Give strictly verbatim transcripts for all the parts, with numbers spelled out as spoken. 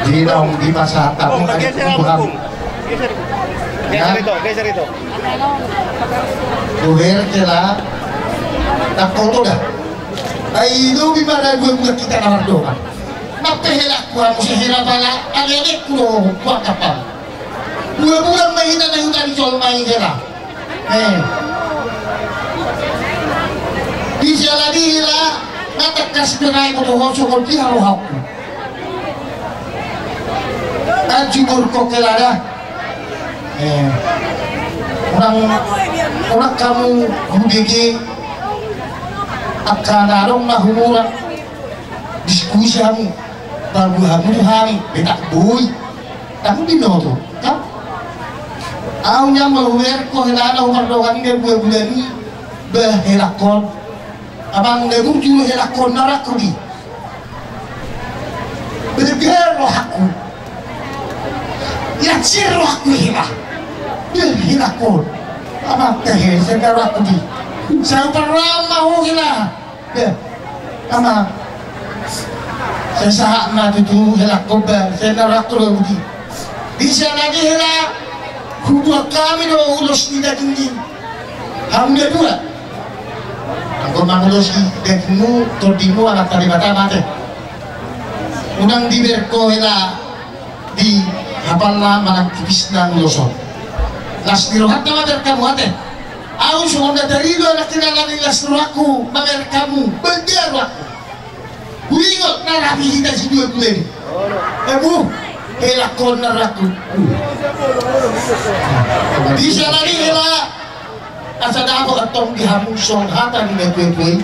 Di naung dipasahat hamu. Geser, Agung. Geser. Ya. Geser itu, geser itu. Bober hela. Tak kau tuh dah. Ai, lobi ma dua bulan hita na mardongan. Nang pe hela ku, hamu si hela pala, aleale ku do, kuat apa. Dua bulan ma hita na huta ni jolma i hela. Eh. Di siala di hela, na tangkas pe nai ku do ho, songon dia rohangku. Kan jujur kok hela da. Eh. Unang, unang hamu hubege, angka na adong na humurang. Diskusi hamu, paboa hamu tu hami, betak boi. Tapi binoto, kan? Au nian ma hubereng ho hela na humardongan i dua bulan i, bah helangkon. Amang na bujur helangkon na rangku di. Beger rohangku. Ia sir rohangku hela. Bah helangkon. Amang tehe, senda rangku di. Saya pernah mau hela. Be, amang. Sai sahat ma tutu helangkon bah, sai na rangku do budi. Di siala ni hela, hubuat hami do ulos ni daging ni hamu na dua. Anggo mangulosi dagingmu, tondingmu, amanta Debata ma ate. Unang dibereng ho hela di hapalna manang tipisna ulos on. Las ni rohanta mamereng hamu ate. Au songon na tariba na kinala ni las ni rohangku mamereng hamu, bangga rohangku. Huingot na rapi hita si dua bulan i. Emu, helangkon na rangku. Di siala ni hela, asa dapot antong di hamu songon hata ni natuatua i.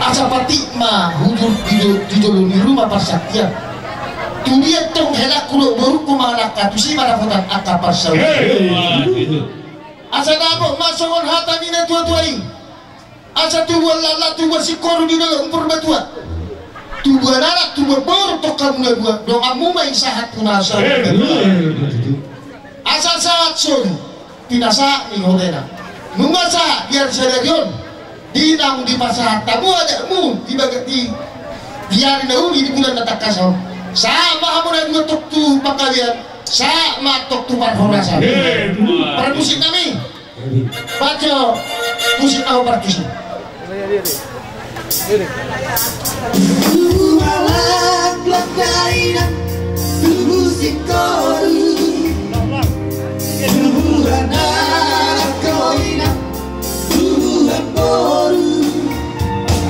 Asa patik ma hujur di jo-, di jolo ni ruma parsaktian. Tu dia antong helangku dohot borungku mangalangka, tusi ma dapotan angka parsaulian. Hei, wah, gitu. Asa dapot ma songon hata ni natuatua i. Asa tubuan laklak, tubuan singkoru di dolok ni Purbatua. Tubuan anak, tubuan boru, tongka muna dua, donganmu ma i sahat tu na sahat. Eh, betul, betul, betul. Asa sahat solu, di na sahat ni horena. Nunga sahat di ari sadari on, di naung dipasahat hamu adatmu, di bagas di, di ari na uli di bulan na tangkas on. Sahat ma hamu na dua antong tu panggabean, sahat ma antong tu parhorasan. Eh, betul. Parmusik nami. Baco musik na hombar tusi. Tubu laklak dainang, tubu singkoru, tubu anak, tubu inang, tubu boru.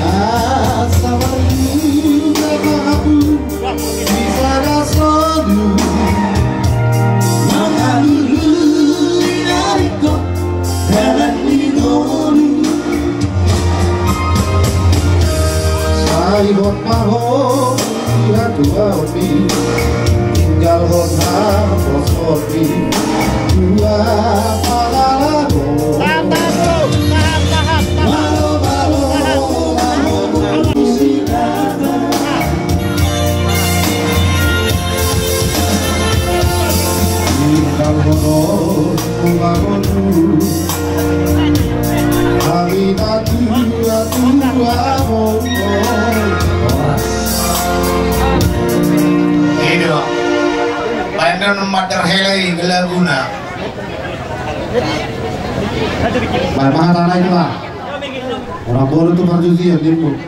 Asa marmula ma hamu di sada solu, mangalului na ringkot dalan ni ngolu. Sai hot ma ho di hatuaonmi, tinggalhon haposoonmi tu apala laho. Tahan, tahan, bro. Tahan, tahan, tahan. Malo, malo, malo, malo, malo, sida. Tinggalhon ho, ho, ho, ho. Hami na tua, tua, ho, ho. I do. Baen do mandar hela i, laguna. Baen ma hata nai, Pak. Orang boru tu parjujian, dia pun.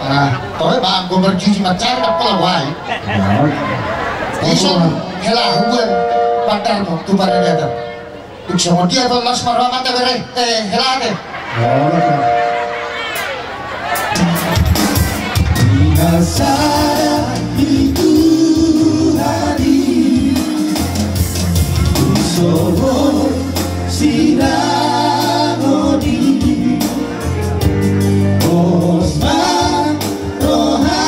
Ah, toe, Pak, gua berjuji macam apa lah, wai. Ya. Ison, hela, hubuan, mandar mo, tu pada datang. Tung songon dia do las ma roha, mata bere, eh, hela ate. Di na sada ni Tuhan i, songon sinangoni, pos ma roha.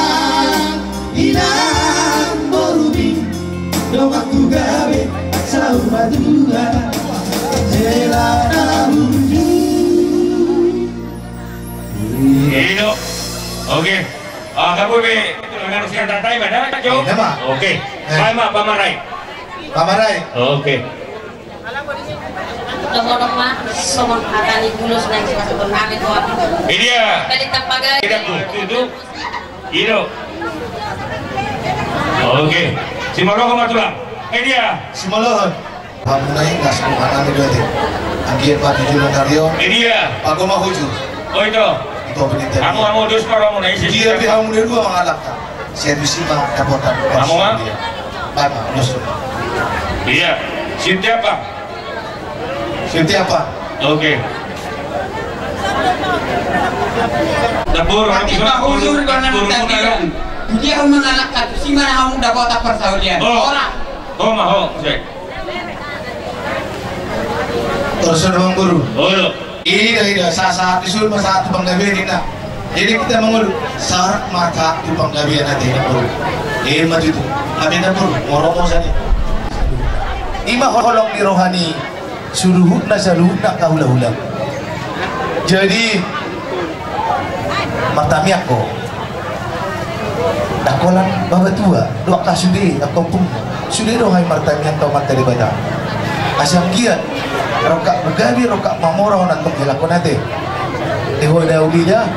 Inang borumi, dongan tu gabe, saur matua, hela na hunju. Iyo. Oke. Ah, kamu be, dengan usia tatai mana, Jo? Iya, Pak. Oke. Eh. Baen ma, Pamarai. Pamarai. Oke. Dohonon ma songon hata ni ulos na dipasuhon nami tu hamu. Idia. Balik tampagai. Tidak tutup. Ido. Oke. Simalohon ma tulang. Edi a. Simalohon. Hamuna i, las ma roha nami do ate. Anggiat ma tu joloan ni ari on. Edi a. Pago ma hujur. O ito. Ito peninta. Hamu, hamu dos ma rohamuna i. Dia pe hamu na dua mangalangka. Sian disi ma dapotan. Hamu ma. Baik ma, dos. Iya. Siap apa? Siap apa? Oke. Dapur, tapi dapur, hujur dapur, dona dapur, manantikan. Dia mangalangka, tusi ma na hamu dapotan parsaulian. Oh. Ora. Oh, ma, oh, cek. Torus do, Amangboru. Olo. Ida, ida, sa, sahat ni suhut ma sahat tu panggabean ninna. Jadi hita mangolu, sahat ma sahat tu panggabean ate, Amangboru. Ima tutu. Amin, Amangboru. Moro ma sadia. Ima holong ni roha ni saluhutna, saluhutna angka hulahula. Jadi, martamiang ho. Ndang holan bapatua, dohot angka sude, angka ompung. Sude do hami martamiang tu Amanta Debata. Asa anggiat, rongkap gabe, rongkap mamora on antong helangkon ate. Di ho da uli da.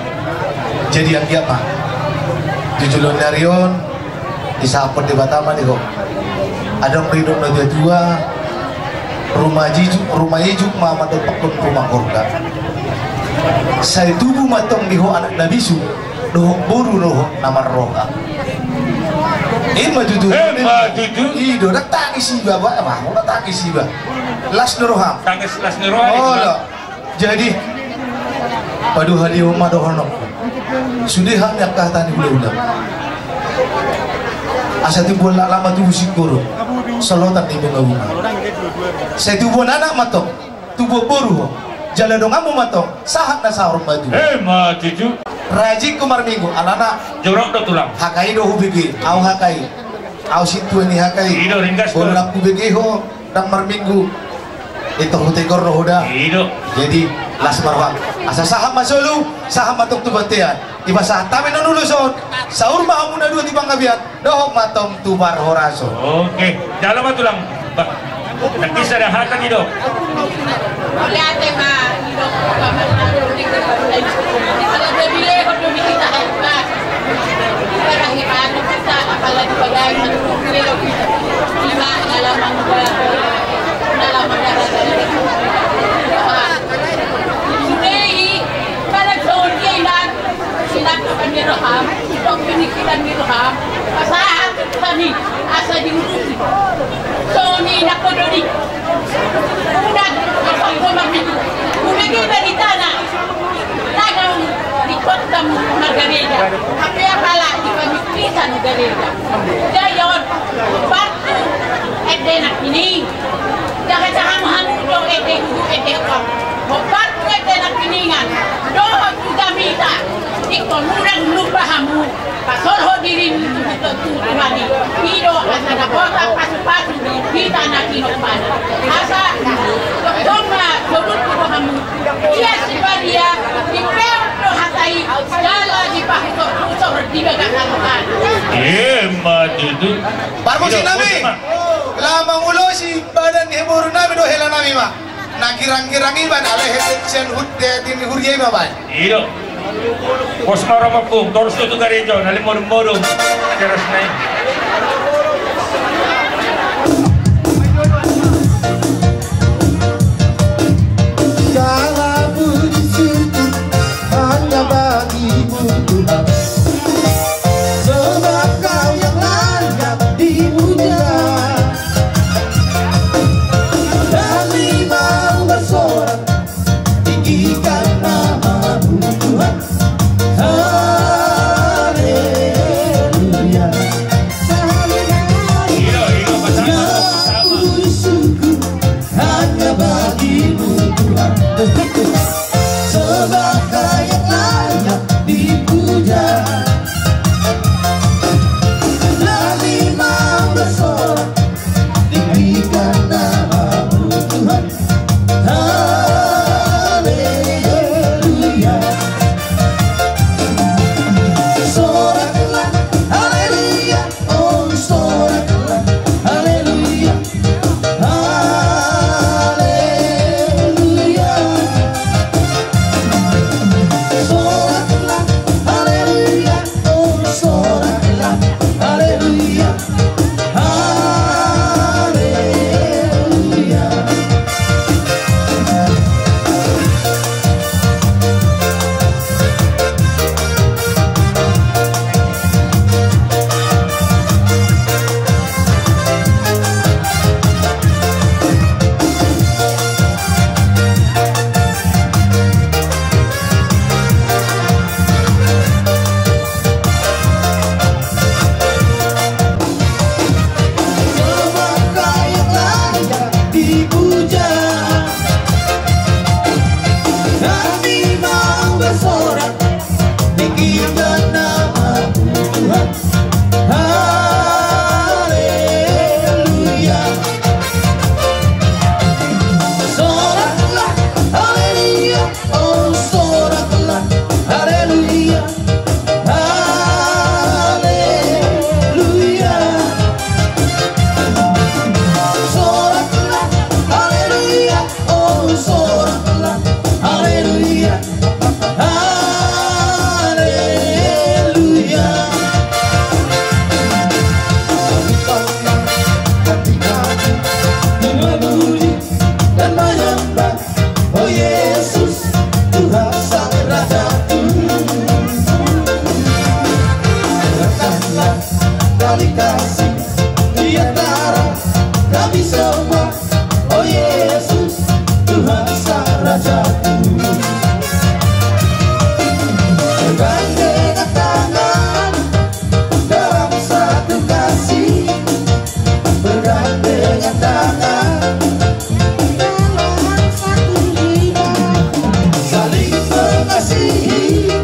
Jadi anggiat ma. Tu joloan ni ari on, disahaphon Debata ma di ho. Adong ridop na tua-tua, ruma ijuk, ruma ijuk ma mandompakhon ruma gorga. Sai tubu ma antong di ho anak na bisuk, dohot boru dohot na marroha. Ima tutu. Ima tutu. I do, ndang tangis iba, ba, ba, ndang tangis iba. Las do roham. Tangis las ni roha. Olo. Jadi, paduahalihon ma dohononku. Sude hami angka hata ni hulahula. Asa tubuan laklak ma tubu singkoru. Solotan ni bungabunga. Sai tubuan anak ma antong. Tubuan boru ho. Jala donganmu ma antong. Sahat na saur matua. Ima tutu. Rajin ho marminggu. Alana. Jorok do tulang. H K I do hubege. Au H K I. Au sintua ni H K I. I do, ringgas do. Bola hubege ho. Ndang marminggu. Ito hutegor do ho da. I do. Jadi, las ma roham. Asa sahat ma solu, sahat ma antong tu bontean. Dipasahat hami na ulos on. Saur ma hamu na dua tu panggabean. Dohot ma antong tu parhorasan. Oke. Jalo ma tulang. Ba. Nanti sada hata ni do. Mauliate ma. Asa diurupi. Songon i nangkin do di. Unang asal gomar di tu. Unang i baritana. Tagang di kota Margareja. Hape apala di pamikkitan Gareja. Jadi on. Batu ende na kini. Jaga-jaga hamu do ende guru ende kau. Batu ende na kiningan. Dohot tu jamita. Ingkon unang lupa hamu. Pasolhot dirim tu Tuhan i. I do asa dapotan pasupasu di hita na tinopa. Asa tongtong ma sodut tu hamu. Ia sibadia dipeop do hata i jala dipahusor-husor di bagasan Tuhan. Ima tutu. Parmusik nami. Laho mangulosi badan ni boru nami dohot hela nami ma. Na girang-girang iba na lehe sian hut de di huria iba bae. I do. Pos ma romo pung torus tu gareja na lim modom-modom. Keras nai. Segala puji syukur hanya bagimu Tuhan. Sebab Kau yang layak dipuja. Dari bawah bersorak, tinggikan nama-Mu, Tuhan. Haleluya. Haleluya. Sambutkanlah hati kami memuji dan menyembah, oh Yesus, Tuhan Sang Raja. Letakkanlah tali kasih di antara kami semua, oh Yesus, Tuhan Sang Rajaku. Bergandengan tangan dalam satu kasih, bergandengan tangan dalam satu iman, saling mengasihi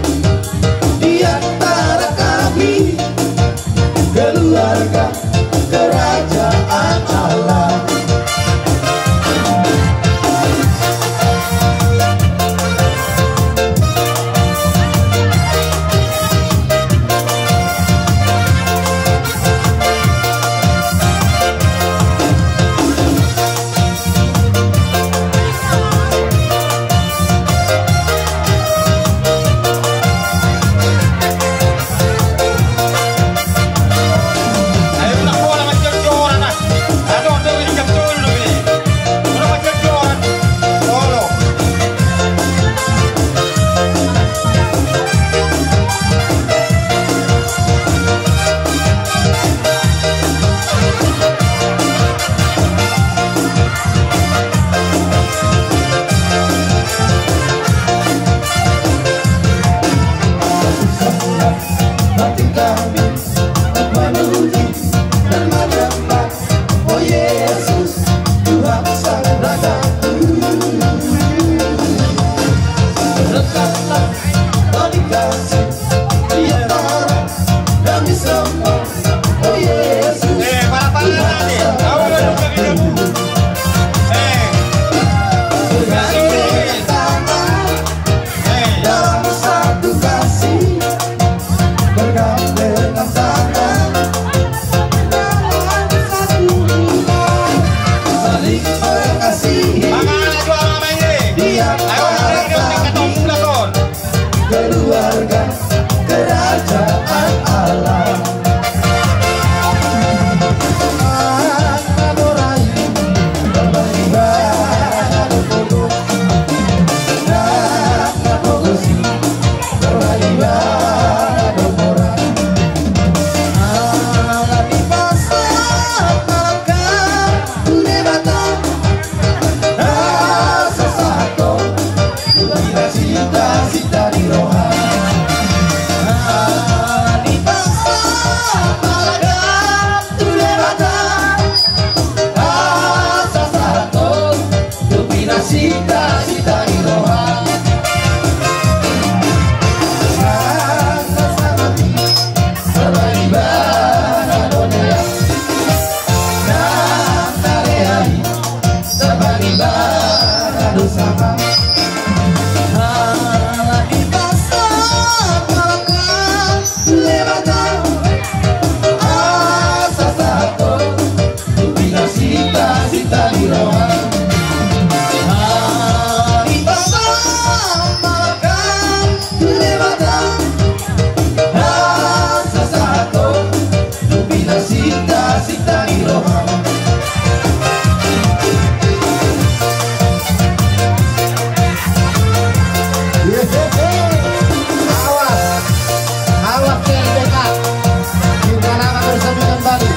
di antara kami, keluarga kerajaan Allah. Oh Yesus, Tuhan Sang Raja. Letakkanlah tali kasih di antara kami semua. Oh Yesus, Tuhan Sang Raja. Bergandengan tangan dalam satu kasih, bergandengan tangan dalam satu rumah, saling mengasihi. Di antara kami, keluarga kerajaan Allah. Awas, awas, C L B K. Kita nama bersatu kembali.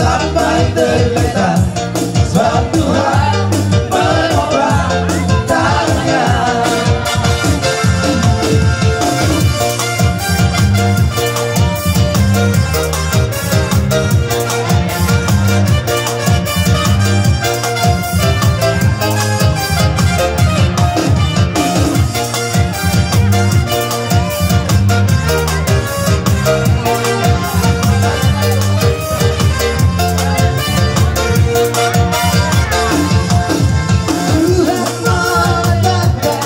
Sampai terletak, sebab Tuhan menopang tangannya. Tuhan menegakkan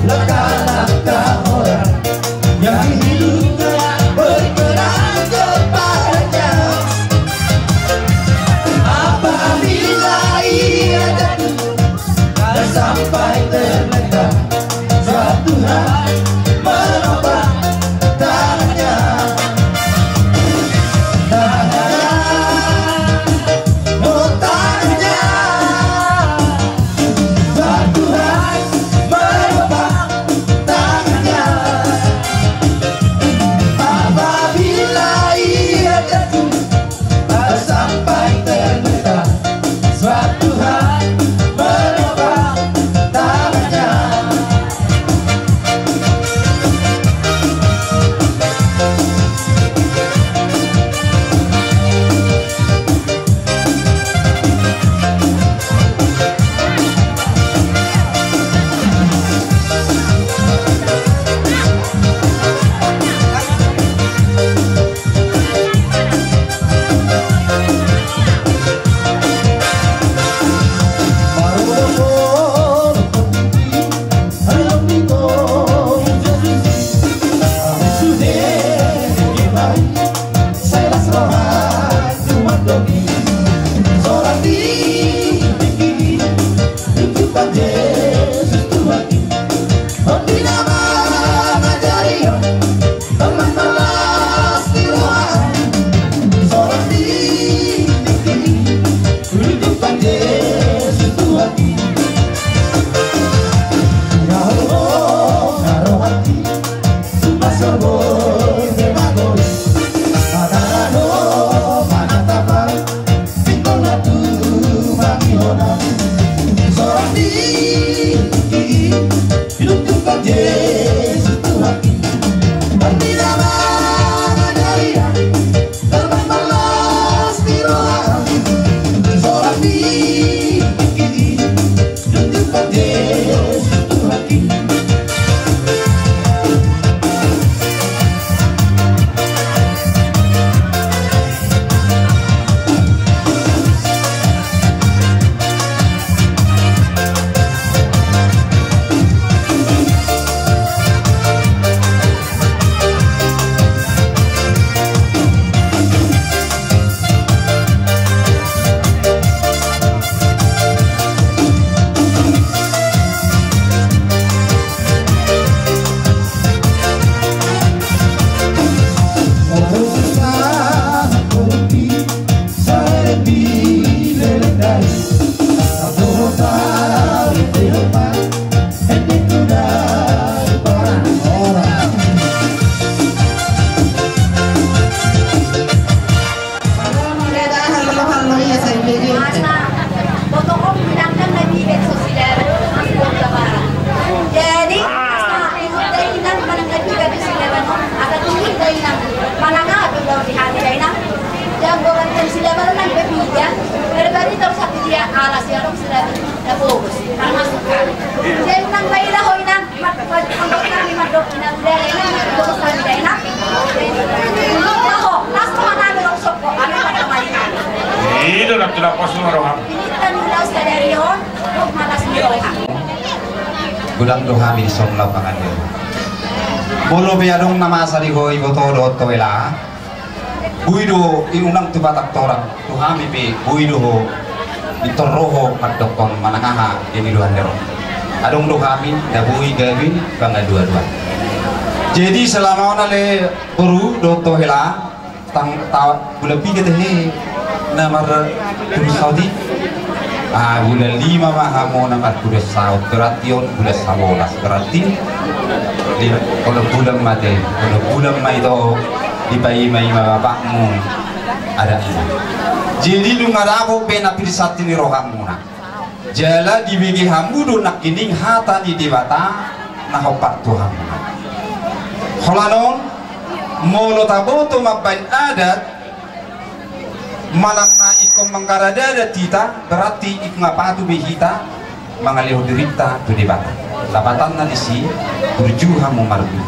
langkah-langkah orang yang hidupnya berkenan kepada-Nya. Apabila ia jatuh, dan sampai terletak, sebab Tuhan menopang tangannya. Tangannya, oh, tangannya, sebab Tuhan menopang tangannya. Apabila ia jatuh, sampai terletak, sebab Tuhan menopang tangannya. Tuhan i, tunjukkan Jesus Tuhan i. Hoti nama mangajarihon, teman marlas ni roha. Soran di tingki i, tunjukkan Jesus Tuhan i. Ia ho na rohangki, sumbasor boi pe magori. Hatana do manatap au, pintor na tumangihon au. Soran di tingki i, tunjukkan Jesus Tuhan i. Hoti nama mangajarihon, teman marlas ni roha. Soran di tingki i, tunjukkan Jesus Tuhan i. Halo, halo, ia saya beri. Masa, potong om bilang kan lagi besok sida, masuk ke barang. Jadi, masa, ikut dari inang, mana nggak juga di sida, Bang. Ada tinggi dari inang. Mana nggak ada di hati dari inang. Yang gua kan sida, mana nggak ada. Dari tadi tahu satu dia, alas ya, dong, sida. Nda fokus, nda masuk kan. Jadi nang baen ho inang, mat, mat, anggo nang i mandok inang, udah inang, mandok sanda inang. Ho, las roha nami rongsok ho, ami pada malikan. Ini do nang tulang pos roha. Ini tanu las kadarion, ho malas ni roha. Godang do hami dison laho mangan. Molo pe adong na masa di ho iboto dohot ho hela. Boi do i unang tu batang torang, tu hami pe boi do ho, pintor ro ho mandokkon manang aha di niduan ni roha. Adong do hami na boi gabe pangaduaduan. Jadi selama on ale boru dohot ho hela, tang, ta, bulan piga tahe na marpudun saut i? Ah, bulan lima ma hamu na marpudun saut, berarti on bulan sabolas. Berarti di, onom bulan ma tahe, onom bulan ma ito dipaimaima bapakmu. adat i. Jadi dung adong pe na pir santi ni rohamuna, jala dibege hamu do nangkining hata ni Debata na hombar tu hamuna. Holan on, molo taboto mambaen adat, manang na ingkon manggaradada hita, berarti ingkon patudu be hita mangalehon dirinta tu Debata. Lapatanna disi, burju hamu marbubu.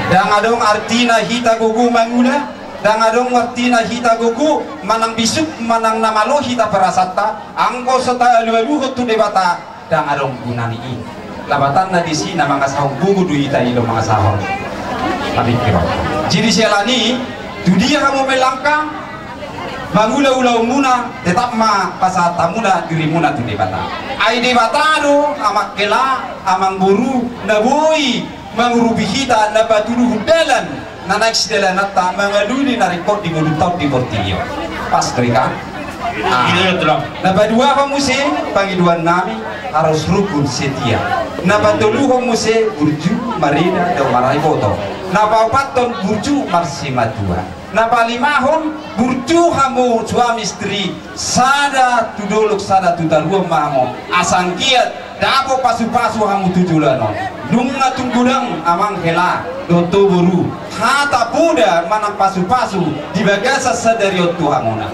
Ndang adong artina hita gogo mangula, ndang adong artina hita gogo manang bisuk, manang na malo hita perasanta, anggo so taalualuhon tu Debata, ndang adong gunana i. Lapatanna disi na mangasahon gogo do hita i do mangasahon pamingkiron. Jadi siala ni i, tu dia hamu melangkah, mangula ulaonmuna, tetap ma pasahat hamuna dirimuna tu Debata. Ai Debata do, amang hela, amang boru, na boi mangurupi hita, na patuduhon dalan na naeng sidalananta mangalului na ringkot di ngolunta on di portibi on. Pas do i kan? Ah. Iya, iya, tulang. Na paduahon muse pangidoan nami harus rukun setia. Na patoluhon muse burju marida dohot marboto. Na paopathon burju marsimatua. Na palimahon burju hamu suami istri, sada tu dolok sada tu toruan ma hamu, asa anggiat dapot pasupasu hamu tu joloan on. Nunga tung godang amang hela dohot ho boru hata poda manang pasupasu di bagasan sadari on tu hamuna.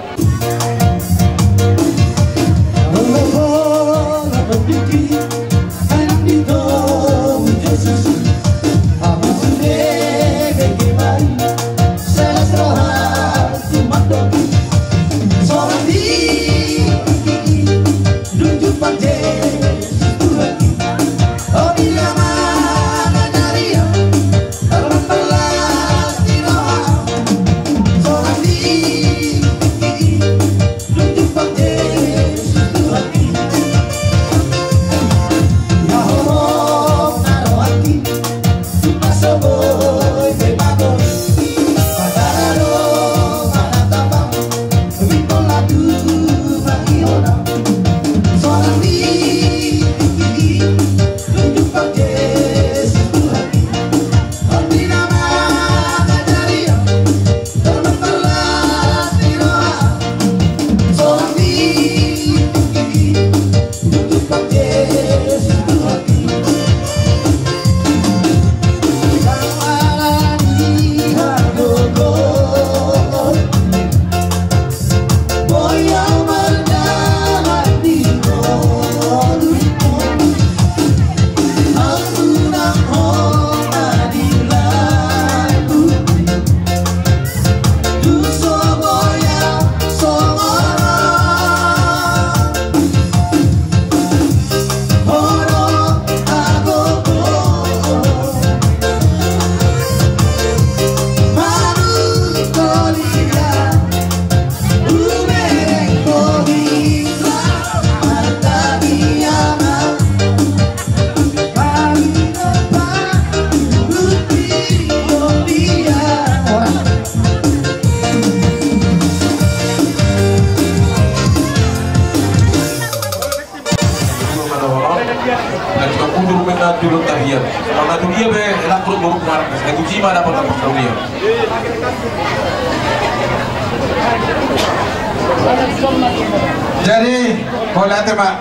Jadi, mauliate ma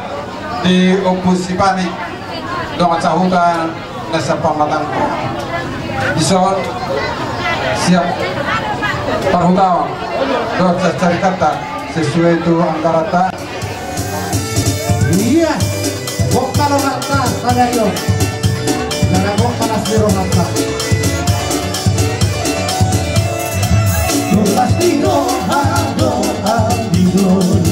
di Ompu Sipani dongan sahuta na sian pamatangta. Dison siap parhutaon dohot sian carikanta sesuai tu anggaranta. Ia, bokal rohanta sadari on. Jala bokal las ni rohanta. Las ni roha, roha di roha.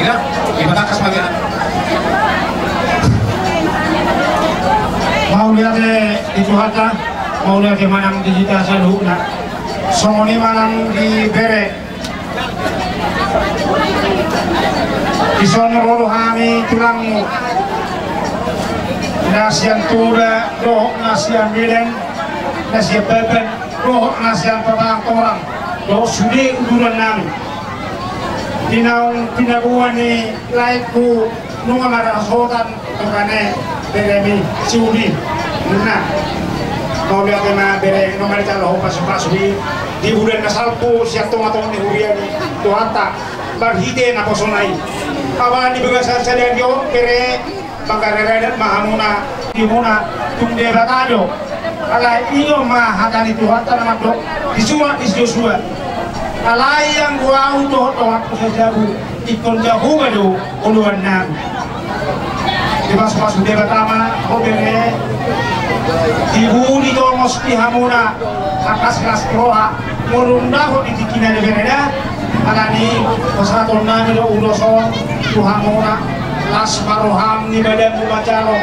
Ya, dipatangkas ma hita. Mauliate di Tuhanta, mauliate ma nang di hita saluhutna. Songon i ma nang di bere. Dison ro do hami tulangmu, na sian Toda dohot na sian Medan, na sian Batam dohot na sian Papangan Torang, dohot sude uduran nami. Di naung pinaboa ni laengku nunga marhasohotan, tongane beremi si Uli. Nunga. Mauliate ma bere, nunga dijalo ho pasupasu i di bulan na salpu sian tongatonga ni huria ni Tuhanta marhite naposona i. Apala di bagasan sadari on bere, mangkareredet ma hamuna, di hamuna, tung Debata do. Alai i do ma hata ni Tuhanta na mandok di surat ni si Josua. Alai anggo ahu dohot donganku sajabu, ingkon Jahowa do oloan nami. Dipasupasu Debata ma ho bere, dibuni tongos di hamuna angka silas roha, molo dung dapot di tingkina di bere da. Alani i pasahaton nami do ulos on tu hamuna. Las ma roham, ni badanmu manjalo.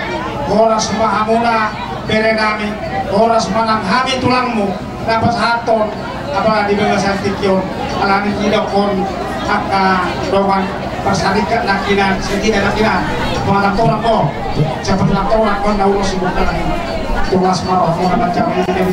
Horas ma hamuna bere nami, horas ma nang hami tulangmu na pasahathon apala di bagasan tingki on. Alani i didokkon angka dongan parsarikat nangkinan, setidak nangkinan, manang torang on, siapa manang torang on na ulos i bukan lagi. Horas ma roham, horas ma jam ini.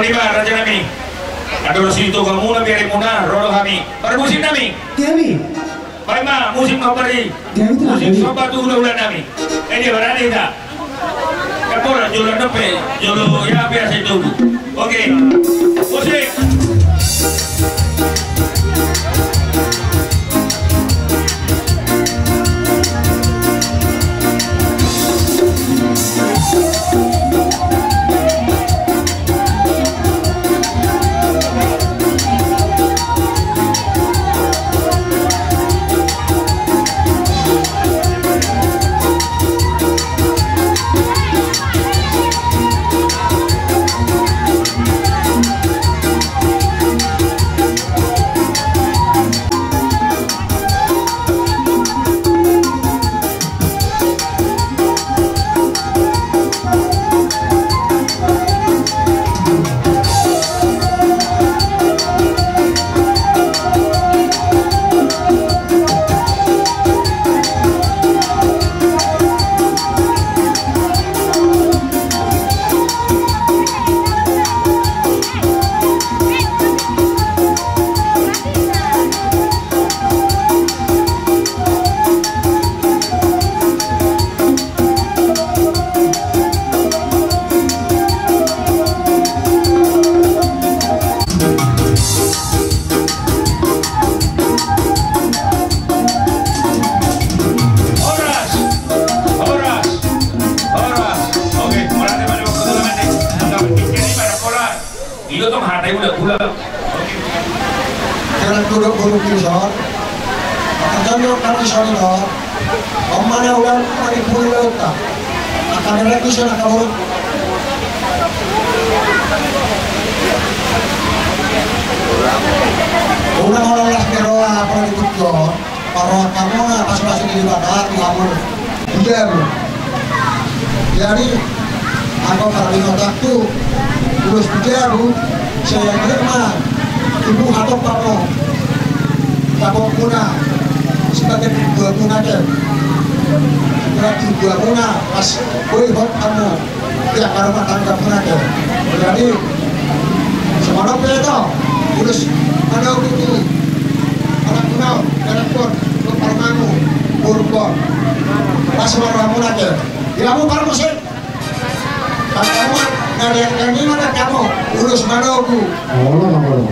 Ima raja nami. Andor sitoga muna bere muna ro do hami. Parmusik nami. Hami. Baen ma musik ma pari. Musik somba tu hulahula nami. Eh, dia barani ta. Kapora jolo dope jolo ya biasa itu. Oke. Musik. Horas! Horas! Horas! Oke, horas. Ilo tong hata i ulang, ulang. Jalan duduk burung pison. Akan jandok kami sonito. Pamana ulang mani puli lauta. Akan merek pison akan burung. Ulang olang las meroa apa di putlo. Parrohahon hamu ma pasupasu ni Debata tu hamu. Bujamu. Jadi anggo parlinggotanku, ulos bujamu, sai anggiat ma tubu hatop hamu. Hatop muna sebagai tubuanmuna ke. Sebagai tubuanmuna pas boi hot hamu. Ia, baru matang gabungan ya. Jadi semangat ya to. Terus ada buku anak kenal, anak pun, lu parmangu, burukon. Pas baru hamu nake. Ya, hamu parmusik. Pas kamu ngarian kami mana kamu? Urus manogu. Oh, no, no, no.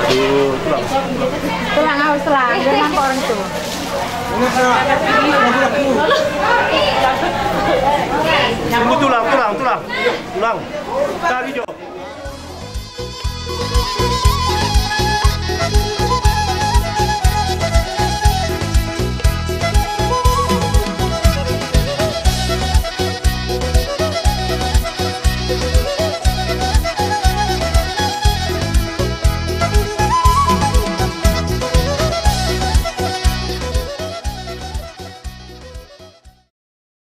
Tulang, awas, tulang. Dia nampak orang itu.